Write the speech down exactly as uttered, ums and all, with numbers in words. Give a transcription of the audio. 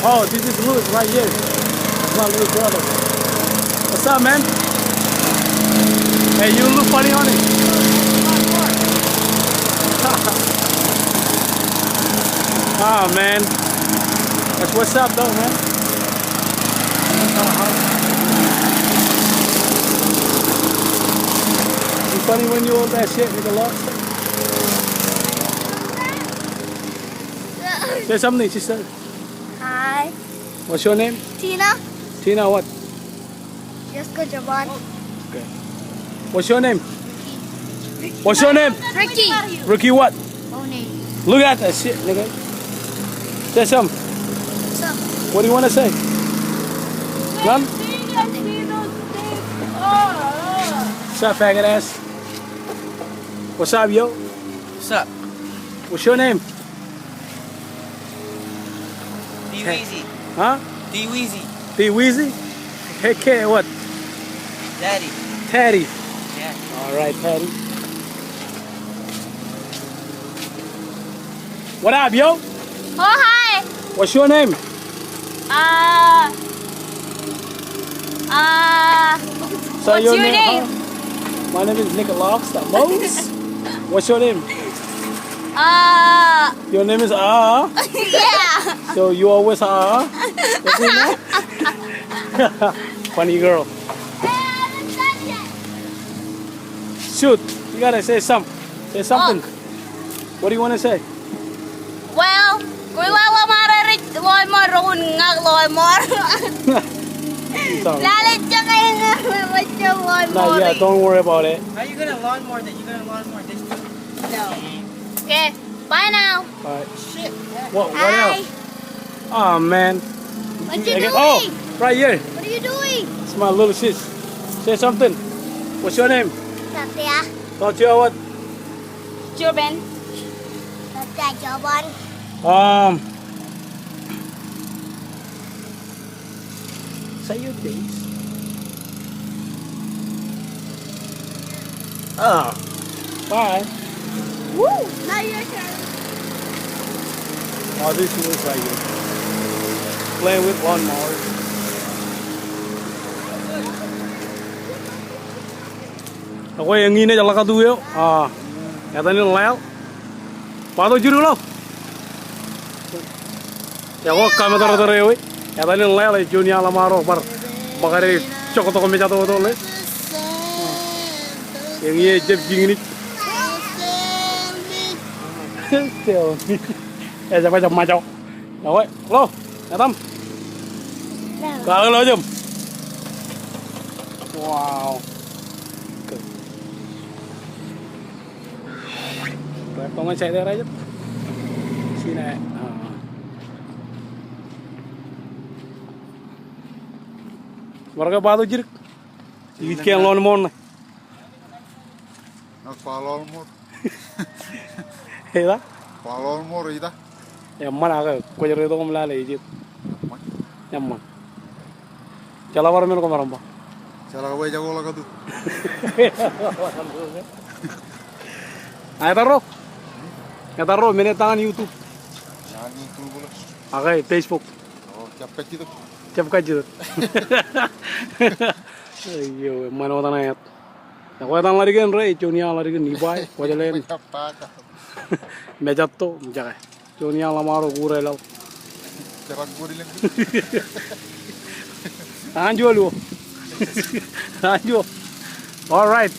Oh, this is Louis right here. That's my little brother. What's up, man? Hey, you look funny on it. Ah, man. That's what's up, though, man. You funny when you on that shit with the lobster? Say something, sister. Hi. What's your name? Tina. Tina what? Jessica Jaban. Okay. What's your name? What's your name? Ricky. Ricky what? O'Neill. Look at that shit, nigga. Say something. What's up? What do you wanna say? None? What's up, faggot ass? What's up, yo? What's up? What's your name? Diwizi. Huh? Diwizi. Diwizi? Hey, K, what? Daddy. Taddy. Yeah. All right, Taddy. What up, yo? Oh, hi. What's your name? Uh, uh, Say what's your your name, name? Huh? My name is Nick Lobster. Moose? What's your name? Uh, Your name is Ah. Yeah. So you always ah. Funny girl. Shoot, you gotta say some. Say something. What do you wanna say? Well, kwe ḷōmṇak rej ḷōmṇak, rej ña ḷōmṇak. Sorry. Lale jake ña rej ḷōmṇak. No, yeah, don't worry about it. Are you gonna lawnmower that? You gonna lawnmower this too? No. Okay, bye now. All right. Shit. What, what else? Oh, man. What you doing? Oh, right here. What are you doing? It's my little sis. Say something. What's your name? Satya. Satya what? Joban. Satya Joban. Um, Say your things. Oh, bye. Woo! Now your turn. Oh, this is right here. Playing with lawnmower. Ekwe eñin ej ḷakatu eo. Ah, etan in ḷaḷ. Bato jidik ḷọk. Ekwe kametortor eo e. Etan in ḷaḷ e, juon iaḷ ḷōmṇak ro bar ṃōkade joktok mejatoto ḷe. Eñin ejab jiñin ij. Ejab, ejab majo. Ekwe, ḷo, etan. Kaḷoḷḷọk jab. Wow. Good. Bar tongan side eo rej. Sine, ah. Bar ke bato jidik. Ikōṇaan ḷoon ṃoṇ ṇe. Ak ba ḷoon ṃoṇ. Eta? Ba ḷoon ṃoṇ eta. Eṃṃan ak kwōj reitok im lale ejjet. Eṃṃan. Eṃṃan. Jeḷā bar men ko maroñ ba. Jeḷā ke bwe ejako ḷakatu. A etal ro? Etal ro men eo ta ñan YouTube. Ñan YouTube ḷe. Ak Facebook. Oh, jab kajjitōk. Jab kajjitōk. Eo, eṃṃan wōt ṇa eo. Ekwe etan ḷaddik eṇ rej, juon iaḷ ḷaddik eṇ iba e, kwōjeḷā eṇ. Mejatto, jake. Juon iaḷ ḷōmṇak ro kuur e laḷ. Anjọ luo. Anjọ. All right.